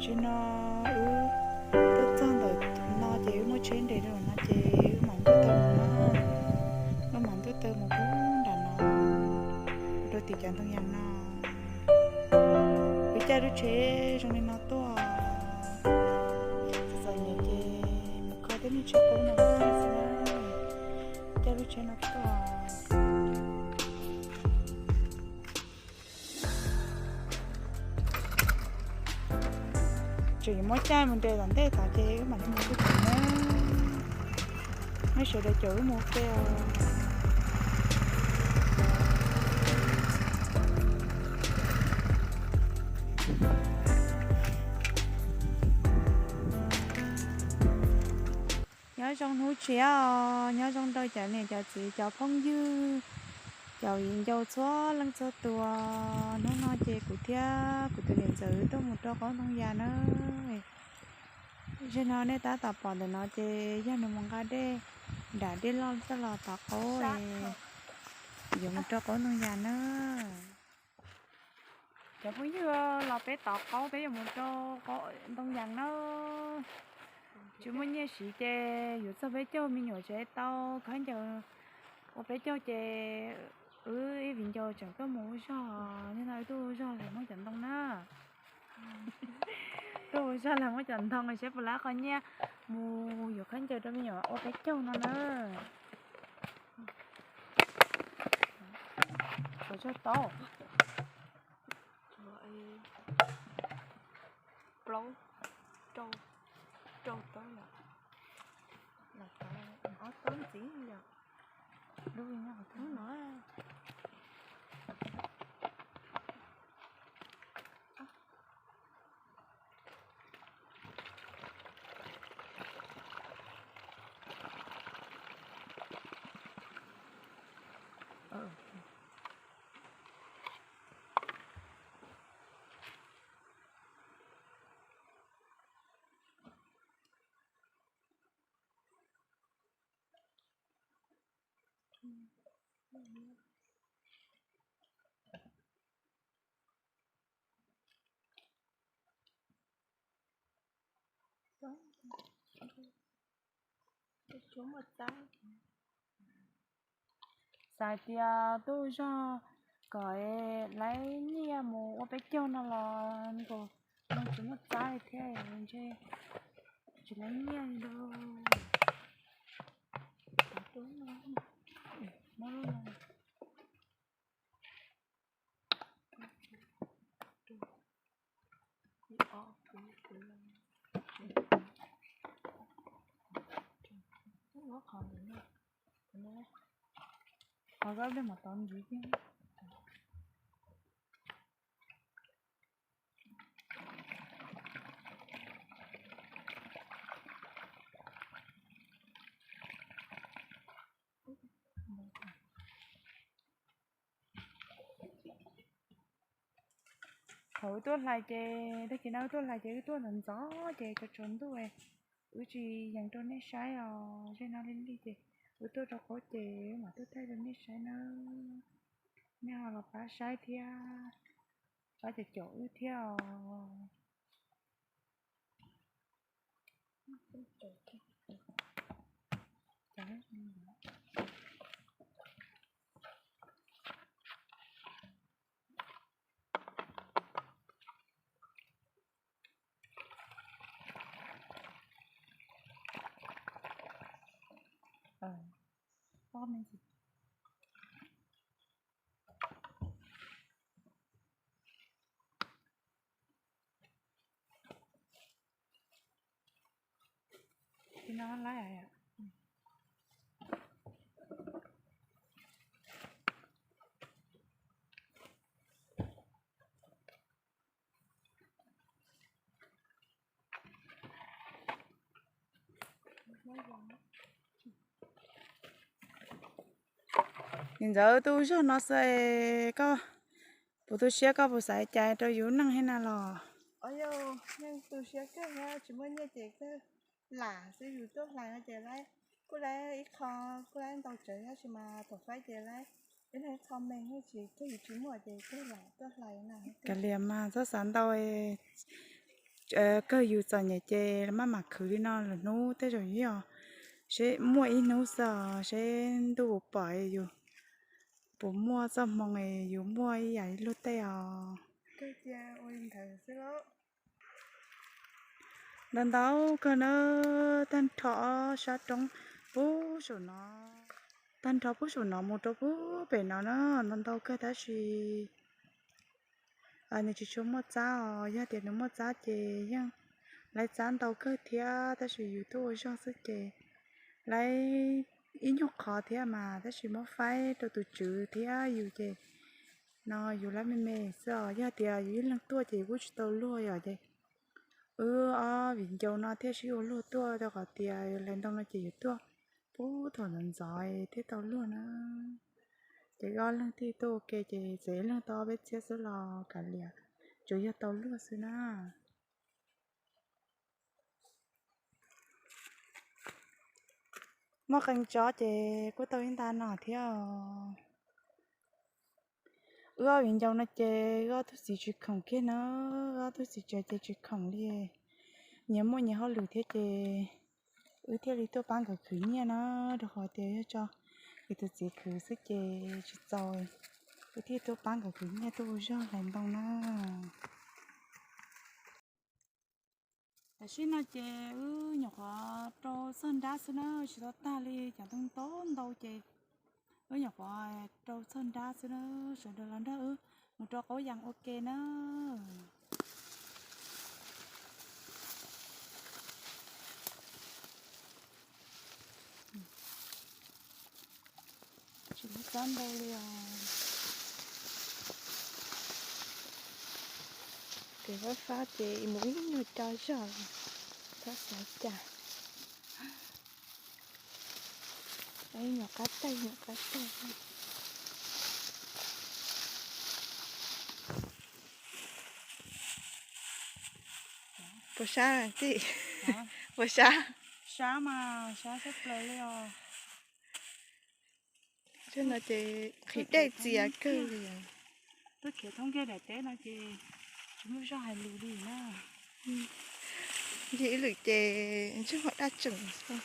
Tsheb no wb tuaj txog ntawm no ces wb muab tsheb nres rau no ces wb mam ntuj taw mus na. Wb mam ntuj taw mus pub nram no, rau tim cov ntoo yas no. Wb caij lub tsheb zoo li no tuaj, txom nyem ces mus kho tej niag tsheb qaub no xwb na. Caij lub tsheb no tuaj. Tseem yuav muab caij mus nres tom ntej tod ces wb mam li mus pub tod na. Nej sawv daws caum wb mus ua ke os. Nyob zoo hnub tshiab os, nyob zoo rau cov niam cov txiv cov phooj ywg, cov viv ncaus txhua leej txhua tus. Hnub no ces kuv thiab kuv tus niam ntxawm tuaj mus rau qaub ntoo yas na. Zaum no nej tab tom pom ntawm no ces yog nws mus nqa dej, nram dej loj txoj los tov qaub, yuav mus rau qaub ntoo yas na. Cov phooj ywg, los peb tov qaub peb yuav mus rau qaub ntoo yas na. Tsis muaj nyiaj siv ces yuav txog peb caug me nyuam tsev tau khaub ncaws ua peb caug ces wb ib viv ncaus tseem tuaj mus ua zog, nim no wb tuaj ua zog hlais muab cov ntoo na. Tuaj ua zog hlais muab cov ntoo saib puas laib qhov nyiaj mus yuav khaub ncaws rau me nyuam ua peb caug no na. Tshuav tsawg tau? Plaub, rau, rau tawb yom. Ob tawb ntxiv yom. Lub no. Xav tias tuaj zog kom laib nyiaj mus ua peb caug no los nkaus, no tsis muaj txab li thiab, ntshe tsis laib nyiaj li lauj. Qhov koj pliag mam tov ntxiv thiab. Thaum wb tuaj hlais ces, tag kis no wb tuaj hlais ces wb tuaj ntxov ntxov ces tsaus tsaus ntuj, wb tsis yees rau nej saib os. Zaum no li lig ces wb tuaj rau qaub ces wb mam tuaj thaij rau nej saib nawb. Nej ho los pab saib thiab, pab caum caum wb thiab os. Niam ntxawm, tuaj ua zog no xwb, koj puas tu siab, koj puas xav cas rau yus neej thiab na los? Yeej tu siab kawg, tsis muaj nyiaj ces kawg lam xwb, yus tuaj hlais no ces kuj laib ib qho, kuj laib ntau tsawv tab sis mas thaum faib ces laib ib leeg ib qho me, tsis kawg yus tsis muaj ces kawg lam tuaj hlais na. Kav liam mas txhob xav ntau, kawg yus txom nyem ces maj mam khwv li no lwm hnub tej zaum yog seb muaj ib hnub xwb os, seb ntuj puas pom yus, puas muaj txoj hmoo yus muaj ib yam li luag tej os. Ntau ntau kawg na, tag nrho sab roob puag saum no, tag nrho puag saum no mus rau puag pem no na, ntau ntau kawg tab sis nws tsis tshua muaj txab os. Yog tias nws muaj txab ces yeej laib txab ntau kawg thiab, tab sis yus tuaj ua zog xwb ces laib ib nyuag qhov thiab mas, tab sis muab faib rau tus tswv thiab yus ces no yus laib me me xwb os. Yog tias yus ib leeg tuaj ces yus kuj tsis tau luag yom, ces wb ob viv ncaus no thiaj sib ua luag tuaj rau qhov tias hlais ntoo no ces yus tuaj puag thaum ntxov ntxov thiaj tau luag na. Ces wb ob leeg thiaj tuaj ua ke ces txawm ib leeg tau ob peb txhiab xwb los kav liam, tsuas yog tau luag xwb na. Muaj qee tsob ces kuj tau ib nta no thiab os. Wb ob viv ncaus no ces wb ob tug txiv tsis khoom kiag na, wb ob tug txiv tsev ces tsis khoom li. Nyias muaj nyias hauj lwm thiab ces wb thiaj li tuaj pab nkawd khwv nyiaj na, rau qhov tias yog tso wb tus txiv khwv xwb ces tsis txaus, wb thiaj tuaj pab nkawd khwv nyiaj tuaj ua zog hlais ntoo na. Tam sim no ces wb nyuam qhuav rau txog nrab xwb na, tsis tau tag li, cov ntoo ntau ntau ces wb nyuam qhuav rau txog nrab xwb na, sawv daws los nrog wb mus rau qaub yas ua ke na. Tsis muaj txab ntau li os. Kev fab fab ces mus ib nyuag co zog, txhob xav cas. Nyuam qab tag, nyuam qab tag. Puas sab tij? Puas sab? Sab mas sab tshaj plaws li os. Tej no ces qhib dej txias kawg li. Tuaj khiav thoob kiag daim teb no ces tsis muaj zog hais lus li na. Yog ib lwm ces ntsej muag daj tseem xwb.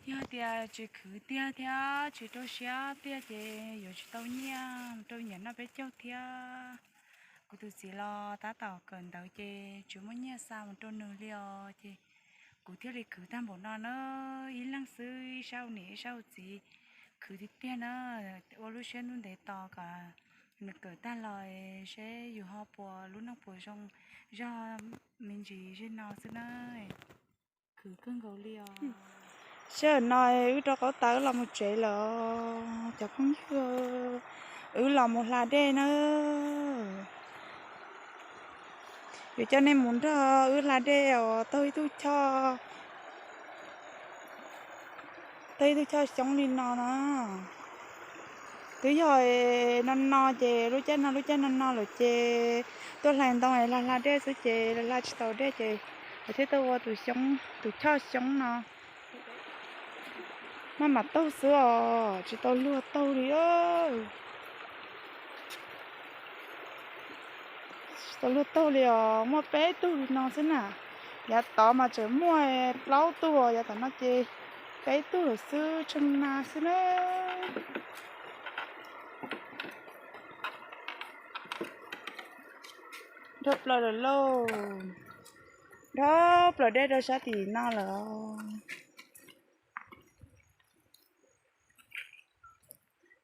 Yog tias tsis khwv tiag thiab tsis rau siab tiag ces yuav tsis tau nyiaj rau nyiam noj peb caug thiab. Kuv tus txiv los tab tom kawm ntawv ces tsis muaj nyiaj xa mus rau nws li os ces kuv thiaj li khwv tag npaum no na, ib leeg xwb ib sab ua niam ib sab ua txiv khwv tiag tiag na, ua lub siab ntuj ntev tos kom nws kawm tag los seb yus ho puas lub neej puas zoo zog me ntsis zig no xwb na. Khwv kawg nkaus li os. Sij hawm no wb rau qaub tas wb los mus tsev lawm cov phooj ywg, wb los mus hla dej na. Yuav coj nej mus nrog wb hla dej os, taug ib tug choj, taug ib tug choj xyoob li no na. Twb yog no no ces lub caij no lub caij no no lawm ces tuaj hlais ntoo es hla hla dej xwb ces hla tsis tau dej ces lawv thiaj tuaj ua tus xyoob, tus choj xyoob no. Maj mam taug xwb os, tsis tau luag taug li. Tsis tau luag taug li os, muaj peb tug li no xwb na. Yav tod mas tseem muaj plaub tug, yav tom no ces peb tug lawm xwb, tsheej na xwb na. Nrog plaws lawm lauj, nrog plaws dej rau sab tim no lawm.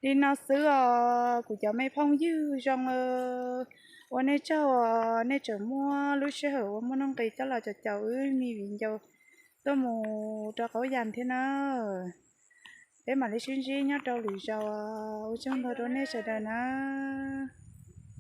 Li no xwb os kuv cov me phooj ywg zoo, ua nej tsaug uas nej tseem muaj lub sij hawm uas muaj nuj nqis coj los caum caum wb me viv ncaus tuaj mus rau qaub yas thiab na. Peb mam li sib ntsib nyob rau lwm zaus, ua tsaug ntau rau nej sawv daws na.